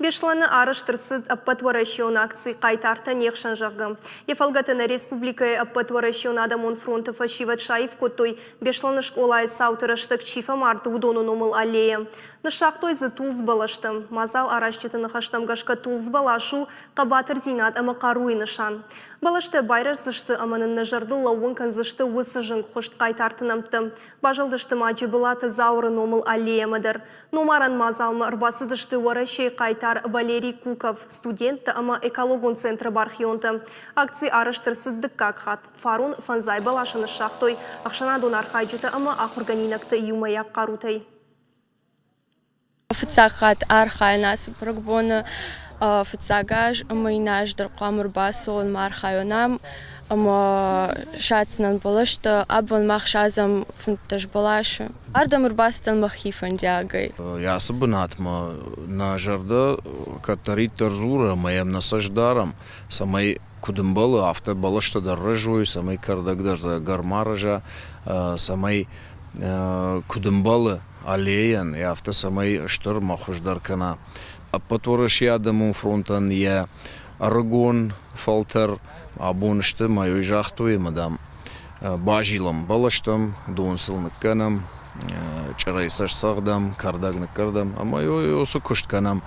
Беслӕны арӕзт ӕрцыд ӕппӕтуӕрӕсеон акци Хъайтартӕ не хсӕн, зӕгъгӕ. Йӕ фӕлгӕты нӕ республикӕйы Ӕппӕтуӕрӕсеон адӕмон фронты фӕсивӕд саив кодтой, Беслӕны скъолайы цауты рӕстӕг чи фӕмард, уыдоны номыл аллейӕ. Ныссагътой дзы тулдз бӕлӕстӕ. Мадзал аразджыты ныхӕстӕм гӕсгӕ тулдз бӕлас у хъӕбатырдзинад ӕмӕ хъаруйы нысан. Бӕлӕстӕ байрӕздзысты ӕмӕ нын нӕ зӕрдыл лӕууын кӕндзысты уыцы зынгхуыст хъайтарты нӕмттӕ. Базылдысты ма Джыбылаты Зауыры номыл аллейӕмӕ дӕр. Номарӕн мадзалмӕ ӕрбацыдысты Уӕрӕсейы хъайтар Валерий Куков, студенттӕ ӕмӕ экологон центры бархионтӕ. Акци арӕзт ӕрцыд дыккаг хатт. Фарон фӕндзай бӕласы ныссагътой ӕхсӕнадон архайджытӕ ӕмӕ ахуыргӕнинӕгты иумӕйаг хъарутӕй. Фыццаг хатт архайын ацы бӕрӕгбоны, фыццаг аз ӕмӕ иннӕ аз дӕр хъуамӕ ӕрбацӕуон ӕмӕ архайон ам ӕмӕ садздзынӕн бӕлӕстӕ. Абон мах садзӕм 15 бӕласы. Ардӕм ӕрбацыдтӕн мӕхи фӕндиагӕй. Ацы бынатмӕ нӕ зӕрдӕ кӕддӕриддӕр дзуры ӕмӕ йӕм нӕ цӕст дарӕм, цӕмӕй куыд ӕмбӕлы, афтӕ бӕлӕстӕ дӕр рӕзой, цӕмӕй кӕрдӕг дӕр ӕгӕр ма рӕза, цӕмӕй куыд ӕмбӕлы аллейӕн, афтӕ цӕмӕй стыр ӕмӕ хуыздӕр кӕна. Ӕппӕтуӕрӕсейы адӕмон фронтӕн йӕ ӕрыгон фӕлтӕр абон сты, ӕмӕ уый загътой, ӕмӕ, дам, базилӕм бӕлӕстӕм, дон сыл ныккӕнӕм, чъырӕй сӕ сцӕгъдӕм, кӕрдӕг ныккӕрдӕм ӕмӕ уыцы куыст кӕнӕм.